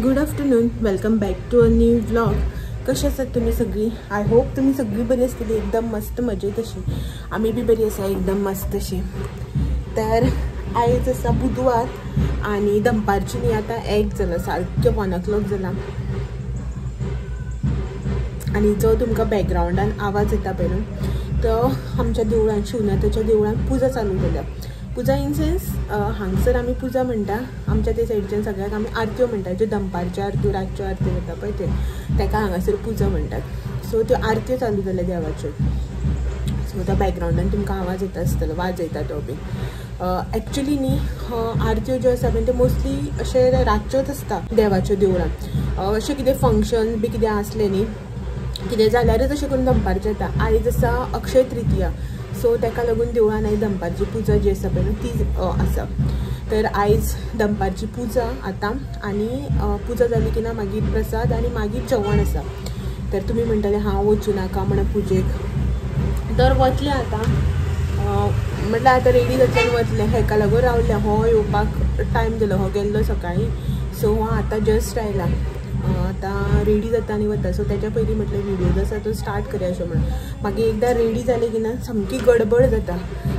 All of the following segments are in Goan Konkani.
Good afternoon, welcome back to a new vlog. कशें आसात तुमी सगळीं? I hope तुमी सगळीं बरी आसतली, एकदम मस्त मजेत अशी. आमी बी बरी आसा, एकदम मस्त अशी. तर आयज आसा बुधवार आनी दनपारची न्ही आतां एक जाला, सारकें 1 o'clock जाला. आनी जो तुमकां बॅकग्रावंडान आवाज येता पळय न्हू, तो आमच्या देवळान, शिवनाथाच्या देवळान पुजा चालू जाल्या. पुजा इन सेन्स हांगसर आमी पुजा म्हणटा, आमच्या ते सायडीच्यान सगळ्याक आमी आरत्यो म्हणटा, ज्यो दनपारच्यो आरत्यो, रातच्यो आरत्यो जाता पळय ते, ताका हांगासर पुजा म्हणटात. सो त्यो आरत्यो चालू जाल्या देवाच्यो. सो त्या बॅकग्रावंडान तुमकां आवाज येता आसतलो, वाज येता तो बी. एक्चुली न्ही आरत्यो ज्यो आसा पळय त्यो मोस्टली अशें रातच्योच आसता देवाच्यो देवळान. अशें कितें फंक्शन बी कितें आसलें न्ही, कितें जाल्यारच अशें करून दनपारचें येता. आयज आसा अक्षय तृतीया, सो ताका लागून देवळान आयज दनपारची पुजा जी आसा पळय न्हू ती आसा. तर आयज दनपारची पुजा आतां, आनी पुजा जाली की ना मागीर प्रसाद आनी मागीर जेवण आसा. तर तुमी म्हणटले हांव वचूं नाका म्हणून पुजेक, तर वतलें आतां. म्हटल्यार आतां रेडी जातलें आनी वतलें. हेका लागून रावलें, हो येवपाक टायम जालो, हो गेल्लो सकाळीं. सो हो आतां जस्ट आयला, आतां रेडी जाता आनी वता. सो तेच्या पयलीं म्हटलें व्हिडियो जो आसा तो स्टार्ट करया अशें म्हणून. मागीर एकदां रेडी जालें की ना सामकी गडबड जाता,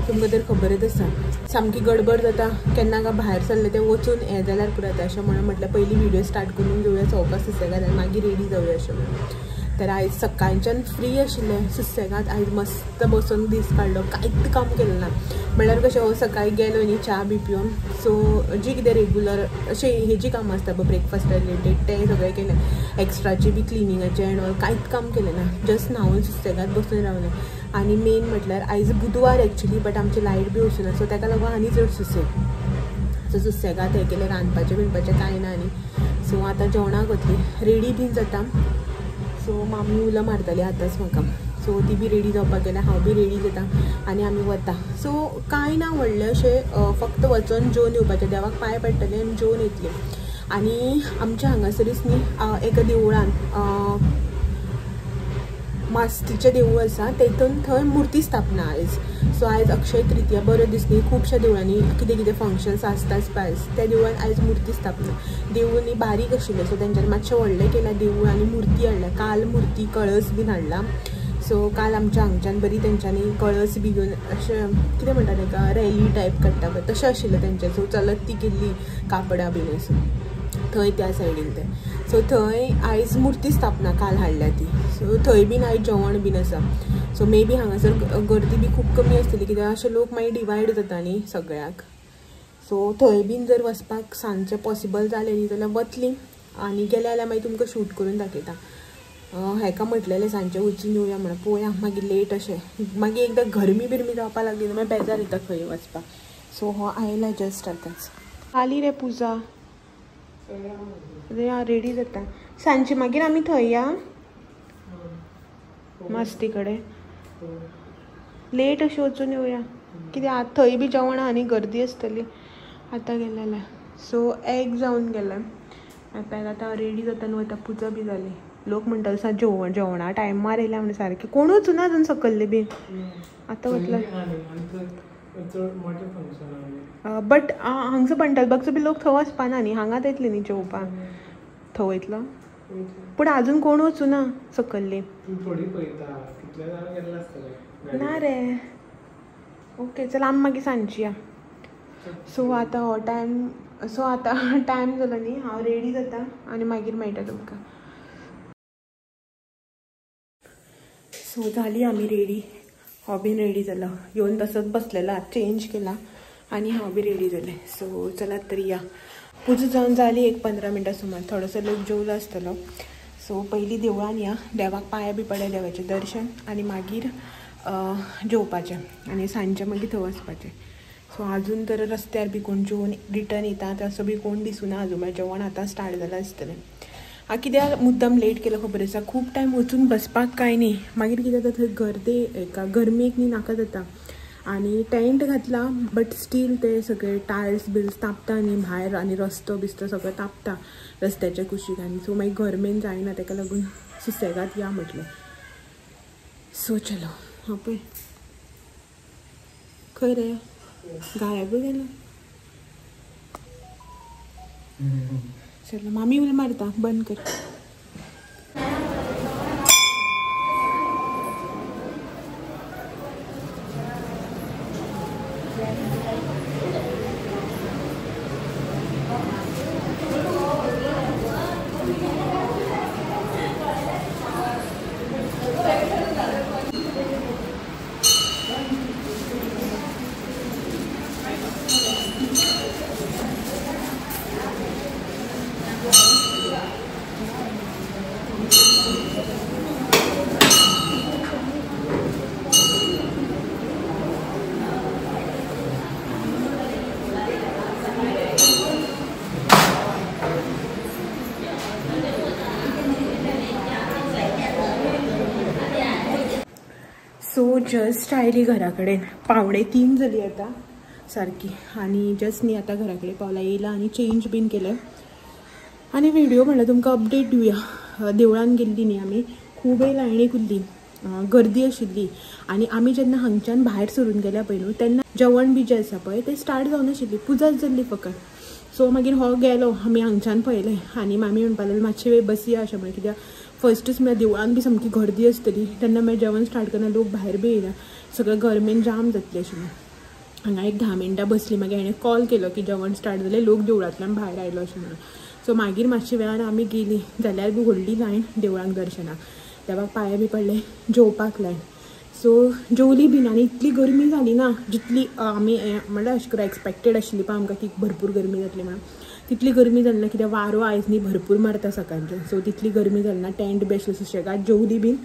तुमकां तर खबरच आसा, सामकी गडबड जाता. केन्ना काय भायर सरलें तें वचून हें जाल्यार पुरो जाता अशें म्हणून म्हटलें पयलीं व्हिडियो स्टार्ट करून घेवया सवकास सुसेगाद आनी मागीर रेडी जावया अशें म्हणून. तर आयज सकाळच्यान फ्री आशिल्लें, सुसेगाद आयज मस्त बसून दीस काडलो, कांयच काम केलें ना. म्हणल्यार कशें, हो सकाळीं गेलो न्ही च्या बी पिवन, सो जी कितें रेगुलर अशें हेजी कामां आसता पळय ब्रेकफास्टा रिलेटेड तें सगळें केलें, एक्स्ट्राची बी क्लिनिंगाचें एंड ऑल कांयच काम केलें ना, जस्ट न्हांवन सुसेगाद बसून रावलें. आनी मेन म्हटल्यार आयज बुधवार एक्चुली, बट आमची लायट बी वचूना, सो ताका लागून आनी चड सुसेग. सो सुसेगाद हें केलें, रांदपाचें बिनपाचें कांय ना. आनी सो आतां जेवणाक वतली, रेडी बीन जाता. सो मामी उलो मारताली आतांच म्हाका, सो ती बी रेडी जावपाक गेल्या, हांव बी रेडी जाता आनी आमी वता. सो कांय ना व्हडलें अशें, फक्त वचोन जेवन येवपाचें, देवाक पांय पडटलें आनी जेवन येतलें. आनी आमच्या हांगासरूच न्ही एका देवळान, मास्तीचें देवूळ आसा तेतून थंय मुर्ती स्थापना आयज. सो आयज अक्षय तृतीया, बरो दीस न्ही, खुबश्या देवळांनी कितें कितें फंक्शन्स आसताच आयज. त्या देवळान आयज मुर्ती स्थापना. देवूळ न्ही बारीक आशिल्लें, सो तेंच्यांनी मातशें व्हडलें केलां देवूळ आनी मुर्ती हाडल्या. काल मुर्ती कळस बीन हाडला. सो काल आमच्या हांगच्यान बरी तेंच्यांनी कळस बी घेवन अशें कितें म्हणटा तेका, रॅली टायप काडटा पळय तशें आशिल्लें तेंचें. सो चलत ती केल्ली कापडां बीन अशें थंय त्या सायडीन तें. सो थंय आयज मुर्ती स्थापना काल हाडल्या ती. सो थंय बीन आयज जेवण बीन आसा. सो मे बी हांगासर गर्दी बी खूब कमी आसतली, कित्याक अशे लोक मागीर डिवायड जाता न्ही सगळ्याक. सो थंय बीन जर वचपाक सांजचें पॉसिबल जालें न्ही जाल्यार वतलीं, आनी गेलें जाल्यार मागीर तुमकां शूट करून दाखयता. हेका म्हटलेलें सांजचें वचून येवया म्हणून, पळोवया मागीर लेट अशें. मागीर एकदां गरमी बिरमी जावपाक लागली न्हू मागीर बेजार येता खंय वचपाक. सो हो आयला जस्ट आतांच. आली रे पुजा, रेडी जाता सांजची, मागीर आमी थंय या मस्ती कडेन, लेट अशें वचून येवया, कित्याक थंय बी जेवण आनी गर्दी आसतली आतां गेले जाल्यार. सो एक जावन गेलें, आतां रेडी जाता न्हू वता, पुजा बी जाली. लोक म्हणटले सा जेवण जेवणा टायमार येयल्या म्हणून, सारकें कोणूच ना अजून सकल्ले बीन आतां वतले. बट हांगसर पंटलबागचो बी लोक थंय वचपाना न्ही, हांगाच येतले न्ही जेवपाक, थंय वयतलो. पूण अजून कोण वचूना सकल्ली ना रे. ओके चल आमी मागीर सांजची या. सो आतां हो टायम, सो आतां टायम जालो न्ही, हांव रेडी जाता आनी मागीर मेळटा तुमकां. सो जाली आमी रेडी, हांव बीन रेडी जालो, येवन तसोच बसलेलो, चेंज केला आनी हांव बी रेडी जालें. सो चलात तर या. पुजा जावन जाली एक 15 मिनटां सुमार, थोडोसो लोक जेवलो आसतलो. सो पयलीं देवळान या, देवाक पांय बी पडया, देवाचें दर्शन आनी मागीर जेवपाचें आनी सांजचें मागीर थंय वचपाचें. सो आजून तर रस्त्यार बी कोण जेवन रिटर्न येता तसो बी कोण दिसूना आजून, म्हळ्यार जेवण आतां स्टार्ट जालां आसतलें. कित्याक मुद्दम लेट केलो खबर आसा, खूब टायम वचून बसपाक कांय न्ही, मागीर कितें जाता थंय गर्दे एका गरमेक न्ही नाका जाता. आनी टेंट घातला बट स्टील ते सगळे टायल्स बिल्स तापता न्ही भायर, आनी रस्तो बिस्तो सगळो तापता रस्त्याच्या कुशीक, आनी सो मागीर गरमेन जायना, ताका लागून सुसेगाद या म्हटलें. सो चलो हां पळय खंय रे गायब गेलो. चलो मामी उल मारता बंद कर. सो जस्ट आयली घरा कडेन 2:45 जाली आतां सारकी आनी जस्ट न्ही आतां घरा कडेन पावला येयला आनी चेंज बीन केलें आनी व्हिडिओ म्हणल्यार तुमकां अपडेट दिवया. देवळान गेल्ली न्ही आमी खूब लायणीक उरली, गर्दी आशिल्ली आनी आमी जेन्ना हांगच्यान भायर सरून गेल्या पळय न्हू तेन्ना जेवण बी जें आसा पळय तें स्टार्ट जावनाशिल्ली, पुजाच जाल्ली फकत. सो मागीर हो गेलो आमी हांगच्यान पळयलें आनी मामी म्हणपाक लागली मातशे वेळ बसया अशें म्हणलें कित्याक फर्स्टूच म्हळ्यार देवळान बी सामकी गर्दी आसतली तेन्ना मागीर जेवण स्टार्ट करना लोक भायर बी येयना सगळें गरमेन जाम जातलें अशें म्हणून. हांगा एक 10 मिनटां बसली मागीर हाणें कॉल केलो की जेवण स्टार्ट जालें लोक देवळांतल्यान भायर आयलो अशें म्हणून. सो मागीर मातशे वेळान आमी गेली जाल्यार बी व्हडली लायन देवळांक दर्शनाक, देवाक पांय बी पडले जेवपाक लायन. सो जेवली बीन आनी इतली गरमी जाली ना जितली आमी म्हणल्यार अशें करून एक्सपेक्टेड आशिल्ली पण आमकां की भरपूर गरमी जातली म्हणून तितली गरमी जाली ना कित्याक वारो आयज न्ही भरपूर मारता सकाळचें. सो तितली गरमी जाली ना, टेंट बी आशिल्लो सुशेगाद जेवली बीन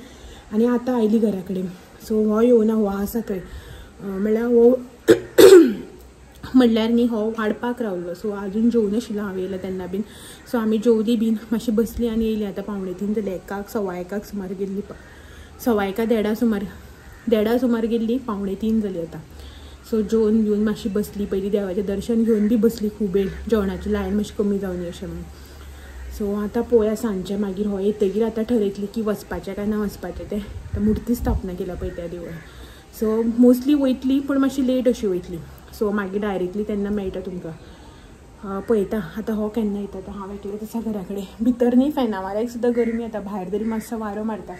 आनी आतां आयली घरा कडेन. सो हो येवना हो आसा थंय म्हणल्यार हो म्हणल्यार न्ही हो वाडपाक रावलो. सो आजून जेवनाशिल्लो हांव येयलें तेन्ना बीन. सो आमी जेवली बीन मातशी बसली आनी येयली. आतां 2:45 जाली, 1, 1:15 सुमार गेल्ली, 1:15 1:30 सुमार 1:30 सुमार गेल्ली, 2:45 जाली आतां. सो जेवन घेवन मातशी बसली, पयलीं देवाचें दर्शन घेवन बी बसली खूब वेळ, जेवणाची लायन मातशी कमी जावनी अशें म्हणून. सो आतां पळोवया सांजचें मागीर हो येतगीर आतां ठरयतली की वचपाचें काय ना वचपाचें तें. आतां मुर्ती स्थापना केल्या पळय त्या देवळान. सो मोस्टली वयतली पूण मातशी लेट अशी वयतली. सो मागीर डायरेक्टली तेन्ना मेळटा तुमकां पळयता. आतां हो केन्ना येता आतां हांव एकलेंच आसा घरा कडेन, भितर न्ही फॅना वाऱ्याक सुद्दां गरमी येता, भायर तरी मातसो वारो मारता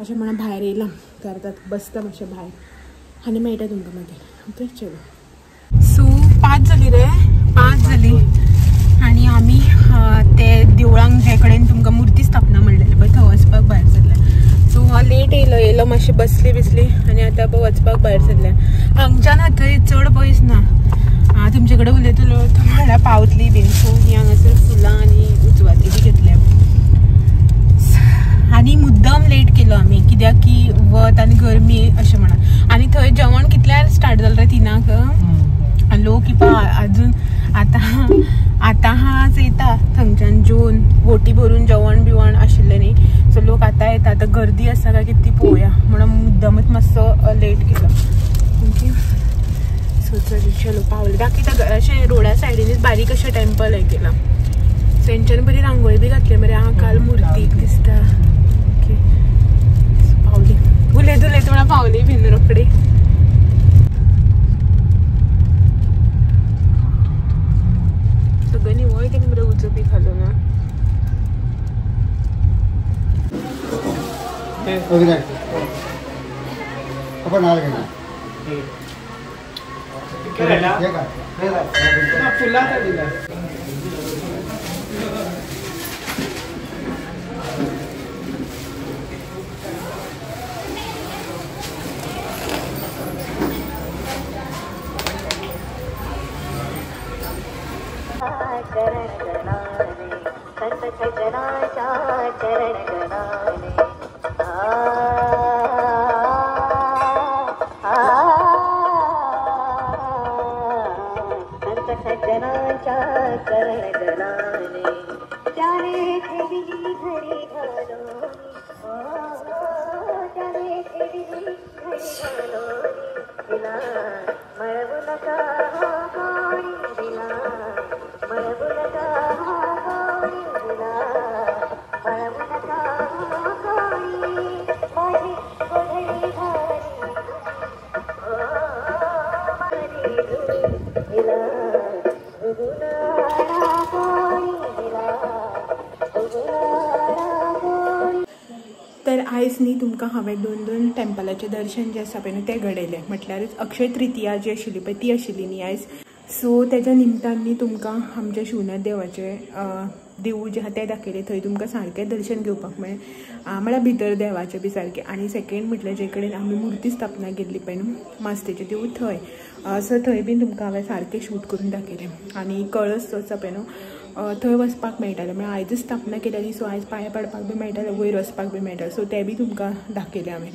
अशें म्हणून भायर येयलां करतात बसता मातशें भायर आनी मेळटा तुमकां मागीर. ओके चलो. सो 5 जाली रे, 5 जाली आनी आमी ते देवळांक जे कडेन तुमकां मुर्ती स्थापना म्हणलेली पळय थंय वचपाक भायर सरले. सो हांव लेट येयलो येयलो मातशें बसली बिसली आनी आतां पळय वचपाक भायर सरले. हांगच्यान थंय चड पयस ना, तुमचे कडेन उलयतलो म्हणल्यार पावतली बीन. सो ही हांगासर फुलां आनी उजवाती बी घेतल्या आनी मुद्दम लेट केलो आमी कित्याक की वत आनी गरमी अशें म्हणून. आनी थंय जेवण कितल्यार स्टार्ट जालें रे 3 लोक इपा अजून आतां आतां हाच येता थंयच्यान जेवन बोटी भरून जेवण बिवण आशिल्लें न्ही. सो लोक आतां येता, आतां गर्दी आसा काय कितें ती पळोवया म्हणून मुद्दमच मातसो लेट केलो. ओके सो चल चलो पावले. दाखयता अशें रोडा सायडीनच बारीक अशें टेम्पल हें केलां. सो तेंच्यान बरी रांगोळी बी घातली मरे आं काल मुर्तीक दिसता. ओके पावली उलयत उलयत म्हणा पावली बीन रोखडी. सगळ्यांनी वय केली मरे उजो बी घालून ना. चरण गणाने संत सजनाच्या चरण गणाने संत सज्जनाच्या चरण गणाने त्याने ठेवी घरी घालोनी त्याने ठेवी घरी घालोनी दिला मळवू नका कोणी दिला मळवू नका कोणी दिला मळवू नका कोणी माझी गोधडी घाली माझी धुनी दिला भुगुनाडा कोणी दिला. न्ही तुमकां हांवें दोन दोन टेम्पलाचें दर्शन जें आसा पळय न्हू तें घडयलें. म्हटल्यारच अक्षय तृतीया जी आशिल्ली पळय ती आशिल्ली न्ही आयज. सो तेज्या निमतान न्ही तुमकां आमच्या शिवनाथ देवाचें देवूळ जें आहा तें दाखयलें. थंय तुमकां सारकें दर्शन घेवपाक मेळ्ळें, म्हळ्यार भितर देवाचें बी सारकें. आनी सेकेंड म्हटल्यार जे कडेन आमी मुर्ती स्थापना केल्ली पळय न्हू मास्तेचें देवूळ थंय, सो थंय बीन तुमकां हांवें सारकें शूट करून दाखयलें. आनी कळस जो आसा पळय न्हू थंय वचपाक मेळटालें, म्हळ्यार आयजच स्थापना केल्या न्ही, सो आयज पांय पडपाक बी मेळटालें, वयर वचपाक बी मेळटालें. सो तें बी तुमकां दाखयलें हांवें.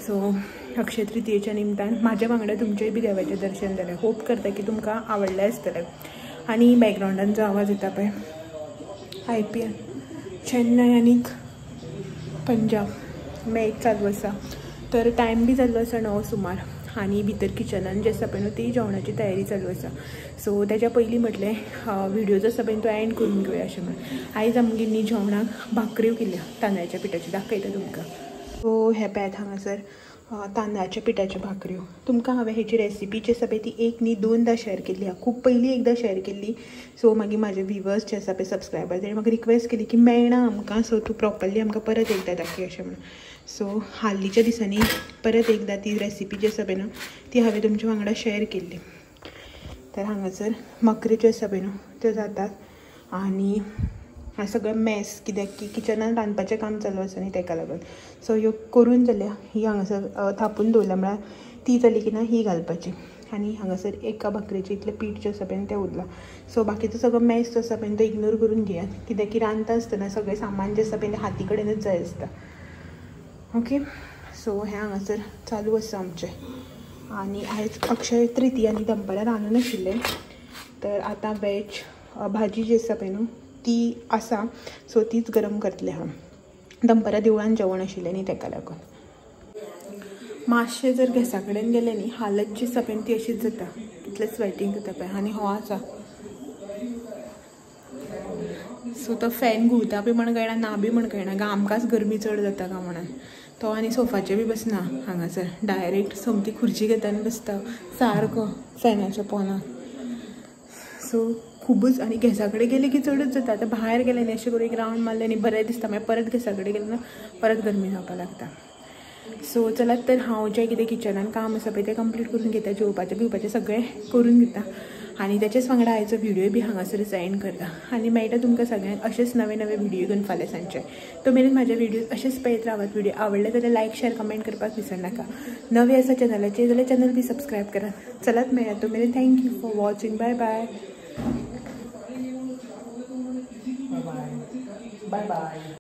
सो अक्षय तृतीयेच्या निमतान म्हाज्या वांगडा तुमचेंय बी देवाचें दर्शन जालें. होप करता की तुमकां आवडलें आसतलें. आनी बॅकग्रावंडान जो आवाज येता पळय IPL Chennai आनीक पंजाब मॅच चालू आसा. तर टायम बी जाल्लो आसा 9 सुमार. आनी भितर किचनान जें आसा पळय न्हू ती जेवणाची तयारी चालू आसा. सो तेज्या पयलीं म्हटलें व्हिडियो जो आसा पळय तो एंड करून घेवया अशें म्हणून. आयज आमगेर न्ही जेवणाक भाकऱ्यो केल्या तांदळाच्या पिठाच्यो, दाखयता तुमकां. सो हे पळयात हांगासर तांदळाच्या पिठाच्यो भाकऱ्यो. तुमकां हांवें हेची रेसिपी जी आसा पळय ती एक न्ही दोनदां शेअर केल्ली आहा. खूब पयलीं एकदां शेअर केल्ली. सो मागीर म्हाजे व्हिवर्स जे आसा पळय सबस्क्रायबर तेणी म्हाका रिक्वेस्ट केली की मेळना आमकां, सो तूं प्रॉपरली आमकां परत एकदां दाखय अशें म्हणून. सो हालींच्या दिसांनी परत एकदां ती रेसिपी जी आसा पळय न्हू ती हांवें तुमच्या वांगडा शेअर केल्ली. तर हांगासर मकऱ्यो ज्यो आसा पळय न्हू त्यो जातात. आनी हें सगळें मॅस कित्याक की किचनान रांदपाचें काम चालू आसा न्ही तेका लागून. सो ह्यो करून जाल्या ही हांगासर थापून दवरल्या, म्हळ्यार ती जाली की ना ही घालपाची. आनी हांगासर एका भाकरेचें इतलें पीठ जें आसा पळय तें उरलां. सो बाकीचो सगळो मॅस जो आसा पळय तो इग्नोर करून घेयात, कित्याक की रांदता आसतना सगळें सामान जें आसा पळय तें हाती कडेनच जाय आसता. ओके, सो हें हांगासर चालू आसा आमचें. आनी आयज अक्षय तृतीया आनी दनपारां रांदून नाशिल्लें, तर आतां वेज भाजी जी आसा पळय न्हू ती आसा, सो तीच गरम करतलें हांव. दनपारां देवळान जेवण आशिल्लें न्ही तेका लागून. मातशें जर गॅसा कडेन गेलें न्ही हालत जी आसा पळय ती अशीच जाता, कितलें स्वेटींग जाता पळय. आनी हो आसा सो तो फॅन घुंवता बी म्हण कळना, ना बी म्हण कळना, गा आमकांच गरमी चड जाता का म्हणून. तो आनी सोफाचेर बी बसना हांगासर, डायरेक्ट सोमती खुर्ची घेता आनी बसता सारको फॅनाच्या पोनाक. सो खुबूच आनी गॅसा कडेन गेले की चडूच जाता. आतां भायर गेलें न्ही अशें करून एक रावंड मारलें न्ही बरें दिसता, मागीर परत गॅसा कडेन गेलें ना परत गरमी जावपाक लागता. सो चलात तर हांव जें कितें किचनान काम आसा पळय तें कंप्लीट करून घेता, जेवपाचें बिवपाचें सगळें करून घेता. आनी तेच्याच वांगडा आयचो व्हिडियो बी हांगासरच एंड करता. आनी मेळटा तुमकां सगळ्यांक अशेंच नवे नवे व्हिडियो घेवन फाल्यां सांजचे. तो मेरेन म्हाजे व्हिडियो अशेंच पळयत रावात. व्हिडियो आवडले जाल्यार लायक शेअर कमेंट करपाक विसरनाका. नवे आसा चॅनलाचेर जाल्यार चॅनल बी सबस्क्रायब करात. चलात मेळया तो मेरेन. Thank you for watching. Bye bye. Bye bye.